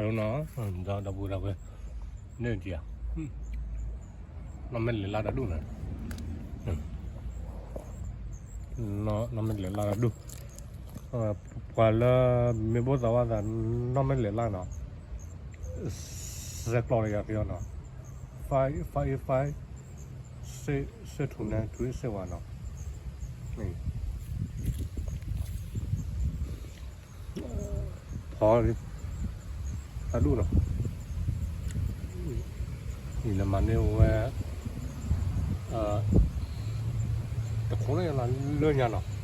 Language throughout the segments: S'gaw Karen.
နီၤ, ဒီပုၢ်ဒီဝဲၢ်, န့ၣ်တယၤ, နီၢ်မဲာ်လဲၤလၢတၢ်ဒူၣ်နီၤ, နီၢ်မဲာ်လဲၤလၢတၢ်ဒူၣ်, ပှၤလၢမ့ၢ်ဘိၣ်သးဝါသး နီၢ်မဲာ်လဲၤလၢနီၤ, စဲးကျီးလၢယၤက့ၤအီၤနီၤ, five five five six two nine two eight six one နီၤ, ဖီ တၢ်ဒူၣ်နီၤ, အံၤနမၤန့ၢ်ဝဲ တခိးန့ၣ်လၢညါနီ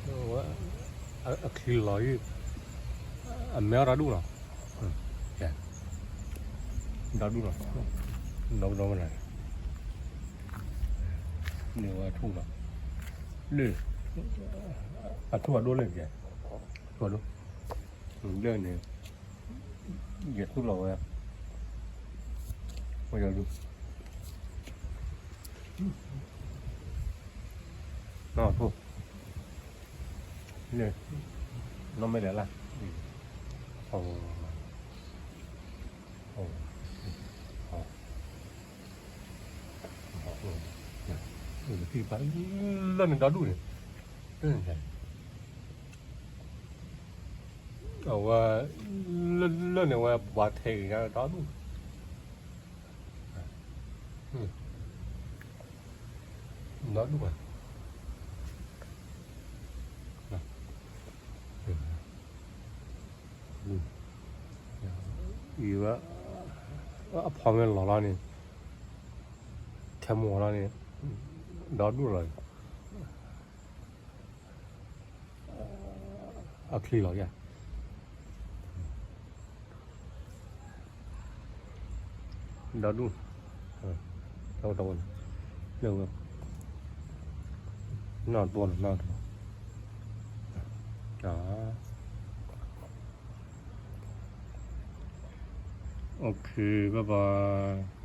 ၤ, အချံလီၤအံၤ, အမဲအီၣ်တၢ်ဒူၣ်နီၤ, တၢ်ဒူၣ်နီၤ, ဒီဒီဝဲန့ၣ်, န့ၢ်ဝဲထူၣ်နီၤ, လၢ အထူၣ်အဒိၣ်လၢကဲ, ထူၣ်အဒိၣ်, လၢန့ၣ် ယသူၣ်လီၤဝဲ, ဝဲယဒူၣ်, နီၢ်ထူၣ်, လၢ နီၢ်မဲာ်လဲၤလၢ်, လၢန့ၣ်ဒီဒူၣ်န့ၣ်, အဝဲ လၢန့ၣ်ဝဲ ပှၤထဲးက့ၤညါဒီဒူၣ်, ဒီဒူၣ်ဘၣ်, အံၤဝဲ အဖီမ့ၢ်လီၤလီၤန့ၣ်, ထဲမုၢ်လီၤန့ၣ်, ဒီဒူၣ်လီၤ, အချံလီၤယၤ, ဒီဒူၣ်, တဝဲ, လၢဝဲ, နီၢ်တဝဲနီၢ်တဝဲ, OK, bye bye.